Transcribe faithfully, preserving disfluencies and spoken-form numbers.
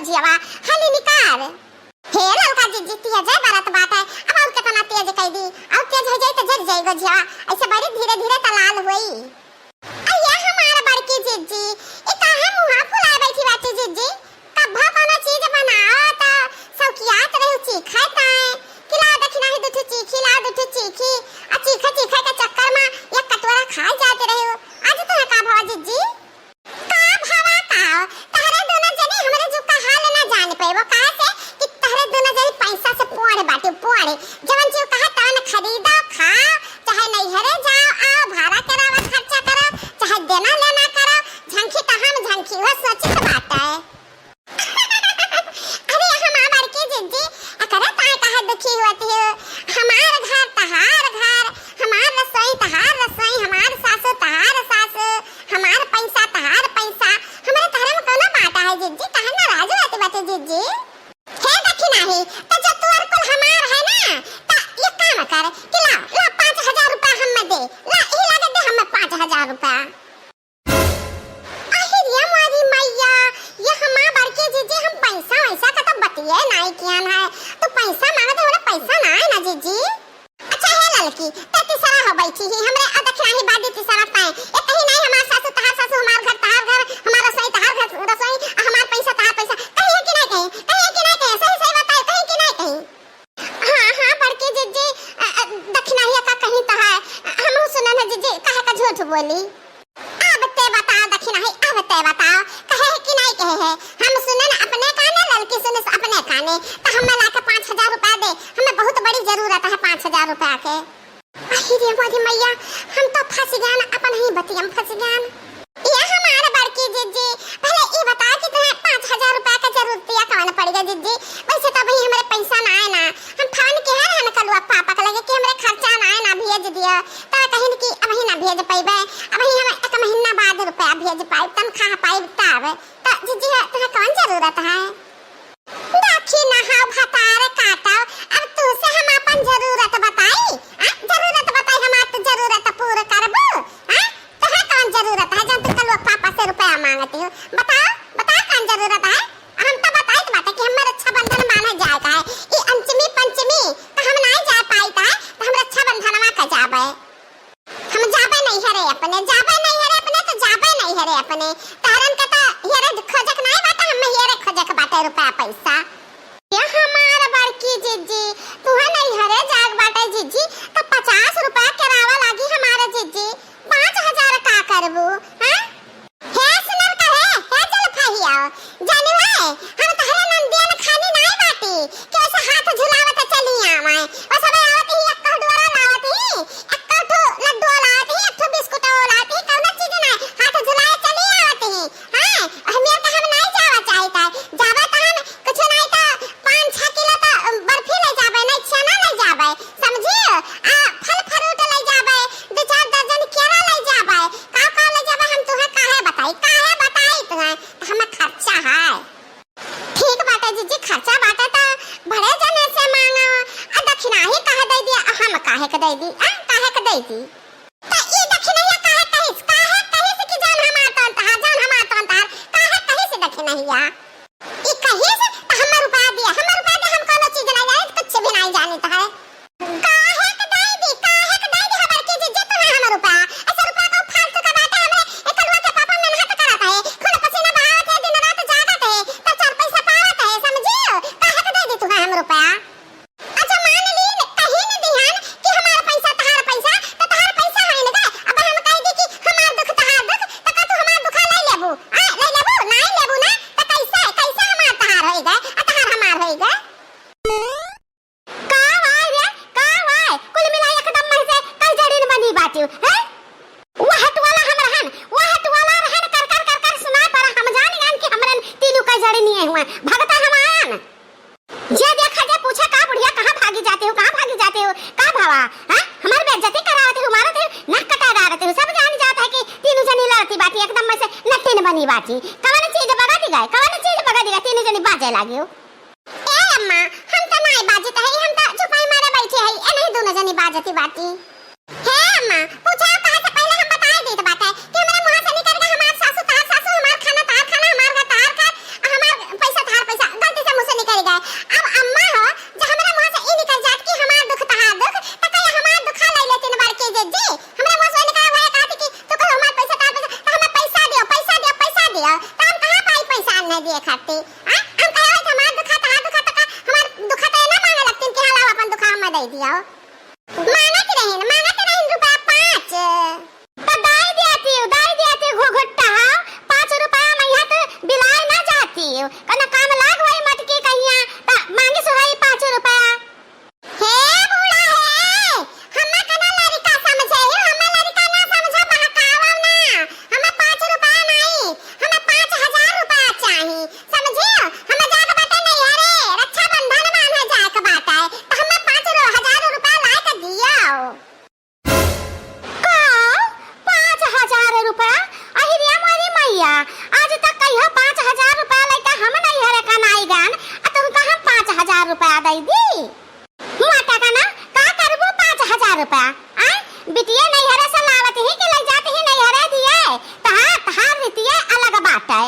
जियावा, हाली निकार। हे ललका जिज्जी, तेज है बरत बाटे, अब और केतना तेज कइ दी, और तेज होइ जाई त जरि जाई गो जियावा, अइसे बड़ी धीरे धीरे त लाल होई। अइया हमार बड़की जिज्जी, ई काहे मुँहा फुलाए बैठी बाटी जिज्जी? कब्बो कउनो चीज बनाओ त सौकियात रहू चीखे ताए, कि लाओ देखी नाही दुठू चीखी, लाओ दुठू चीखी, आ चीखे चीखे के चक्कर मा एक कटोरा खाए जात रहू। आज तुहे का भवा जिज्जी? का भवा का? तहरे दुनो जनी हमरे जुग का हाल ना जान पइबो, काहे से कि तहरे दुनो जनी पैसा से पोड़ बाटी, पोड़। जवन जीव कहा तवन खरीदो, खाओ, चाहे नैहरे जाओ, आओ, भाड़ा करावा, खर्चा करो, चाहे देना लेना करो, झंखी त हम झंखी, उहे सोचित बाटे। अरे हमार बड़की जिज्जी, एकरे ताए काहे दुखी होत हो? हमार घर तहार घर, हमार रसोई तहार रसोई, हमार सासू तहार सासू, हमार पैसा तहार पैसा, हमरे तहरे में कउनो बाटा है जिज्जी, काहे नाराज होत बाटे जिज्जी? हे देखी नाही, त जो तोर कुल हमार है ना, त एक काम कर कि ला, ला पाँच हजार रुपया हम्मे दे, ला ई लागे दे हम्मे पाँच हजार रुपया। अहि रे मोरी मइया, ये हमार बड़की जिज्जी, हम पैसा वैसा का तो बतिये नाई कियन है। तू पैसा मांगत है, हमरा पैसा ना है ना जिज्जी। अच्छा हे ललकी, ते तीसरा हो बैठी ही, हमरे अ दखिनाही बादी तीसरा पाए। ए कहीं नाई हमार सासू तहार सासू, हमार घर तहार घर, हमार रसोई तहार घर रसोई, आ हमार पैसा तहार पैसा। कहीं है कि नाई कहीं? कहीं है कि नाई कहीं? सही सही बताए, कहीं कि नाई कहीं? हाँ, हाँ, बड़की जिज्जी, अ, अ, दखिनाहिया का कहीं तो है। हमहू सुनन है जिज्जी, काहे का झूठ बोली? अब ते बताओ दखिनाही, अब ते बताओ, कहे है कि नाई कहे है? हम सुनन अपने काने, ललकी सुनस अपने काने, तो हमें लाके पाँच हजार रुपया दे, हमें बहुत बड़ी जरूरत है पाँच हजार रुपया के। अहि रे मोरी मइया, हम तो फंस गए ना, अपन ही बतिया में फंस गए ना। ये हमार बड़की जिज्जी, पहले ई बताओ कि तुम्हें पाँच हजार रुपया का जरूरत या कवन पड़ गया जिज्जी? वैसे तो अभी हमरे पैसा ना आए ना, हम फोन किहे रहन कलुआ पापा के लगे कि हमरे खर्चा ना आए ना, भेज दिया। तो कहिन कि अबही ना भेज पइबे, अबही हम एक महीना बाद रुपया भेज पाइब, तनख्वाह पाइब तब। तो जिज्जी, तुम्हें कवन जरूरत है? दखिनहा भतार काटब, अब तुहसे हम आपन जरूरत बताई? आ? जरूरत बताई, हमार तो जरूरत पूर करबू? आ? तोहार कौन जरूरत है, जौन तू कलुआ पापा से रुपया मांगती हो? बताओ, बताओ कौन जरूरत है? हम तो बताइत बाटे कि हमें रक्षाबंधन माने जाए का है। ई अंचमी पंचमी तो हम नाई जा पाइत है, तो हम रक्षाबंधनवा का जाबे। हम जाबे नैहरे अपने, जाबे नैहरे अपने, तो जाबे नैहरे अपने। तहरन के तो हियरे खोजक नाई बाटे, हमें हियरे खोजक बाटे रुपया पैसा। ये हमार बड़की जिज्जी, तुहे नैहरे जाग बाटे जिज्जी, तो पचास रुपया किरावा लागी हमारे जिज्जी, पाँच हजार का करबू, हैं? हे सुनर का हे, हे जलफहिया, जानू है, हम तहरे नंदियन खानी नाई बाटी, कि ऐसे हाथ झुलावत चली आवे। ओ सबे आवत ही, एक कह डोरा लावत ही, एक कह ठो लड्डू लावत ही, एक ठो बिस्कुट लावत ही, कौनो चीज नाई, हाथ झुलाए चली आवत ही। हाँ, हमें तो हम नाई जावा चाहित है, जावा तो हम कुछ नाई तो पाँच छह किलो तो बर्फी ले जाबे, नाई छेना ले जाबे, समझियो? आ फल फ्रूट ले जाबे, दो चार दर्जन केरा ले जाबे, का का ले जाबे, हम तुहे काहे बताई, काहे बताई तुहे? हमें खर्चा है। ठीक बाटे जिज्जी, खर्चा बाटे त बड़े जने से मांगा, आ दखिनाही काहे दे दिया, हम काहे के दे दी, आ काहे के दे दी? त ई दखिनहिया काहे कहिस, काहे कहिस कि जान हमार तन तहार, जान हमार तन तहार, काहे कहिस दखिनहिया? ई कहिस त हमें रुपया दिया, हमें रुपया दे, हम कौनो चीज नहीं जानित, कुछ भी नहीं जानित है। काहे के दे दी, काहे के दे दी हमार के जिज्जी तुम्हें हमें रुपया? ऐसे रुपया को फालतू का बात है, हमरे ए कलुआ के पापा मेहनत करत है, खून पसीना बहावत है, दिन रात जागत है, तब चार पैसा पावत है, समझियो? काहे के दे दी तुम्हें हम रुपया? अच्छा मान ली, कहीं न दिहन कि हमार पैसा तहार पैसा, तो तहार पैसा है न गए। अब हम कह दी कि हमार दुख तहार दुख, तो का तू हमार दुख ले लेबू? आ, ले लेबू? नहीं लेबू ना, तो कैसे, कैसे हमार तहार होई गए, आ तहार हमार होई गए? का वाय रे, का वाय? कुल मिला एकदम मैं से कई जड़ीन बनी बाटिउ, हैं? वह टोला हम रहन, वह टोला रहन, कर, कर, कर, कर सुना पर हम जान जान कि हमरन तीनों कई जड़ी नहीं हुए। भगता हम आन। जे देखा जे पूछे, "का बुढ़िया, कहाँ भागी जाते हो, कहाँ भागी जाते हो, का भावा, हैं? हमार बेइज्जती करावत हो, मारत हो, नाक कटा डारत हो।" सब जान जात है कि तीनों जनी लड़ती बाटी, एकदम मैं से नटिन बनी बाटी। कवन चीज बगा दी गए, कवन चीज बगा दी गए, तीनों जनी बाजे लागी हो। ए अम्मा, हम तो नाई बाजत हई, हम तो चुपाई मारे बैठे हई, ए नहीं दोनों जनी बाजती बाटी। हे अम्मा, पूछा कहे से पहले हम बताए देत बाटे कि हमरे मुंह से निकल गए हमार सासू तहार सासू, हमार खाना तहार खाना, हमार घर तहार घर, आ हमार पैसा तहार पैसा। खाती। आ, हम कहे होई हमार दुखा, तहार दुखा, त का हमार दुखा त ना मांगे लगतीन कि हाँ, लाओ अपन दुखा हमें दे दिया हो। मांगत रहिन, मांगत रहिन रुपया पाँच। त दाई दियाती, दाई दियाती घुघुट्टा, हाँ, पाँच रुपया मइहा त बिलाए ना जाती। कना काम लाग होई मटकी कहिया, त मांगिस होई पाँच रुपया। हे बूढ़ा हे, हम्मा कना लड़िका समझे हो, हम्मा लड़िका ना समझो, बहकावा ना। हम्मा पाँच रुपया नाई, हम्मा पाँच हजार रुपया चाही, समझियो? हम्मा जाए के बाटे नैहरे, रक्षाबंधन बांधे जाए के बाटे, त हम्मा पाँच रु-, हजार रुपया लाए के दियो। का? पाँच हजार रुपया? अहि रे मोरी मैया, आज तक कहियो पाँच हजार रुपया लइके हम नैहरे का नाई गन, आ तुमका हम पाँच हजार रुपया दइ दी? मोटा का ना, का करबू पाँच हजार रुपया? आय, बिटिया नैहरे से लावत ही कि लइ जात ही नैहरे दिए, तहार, तहार रीतिये अलग बाटे।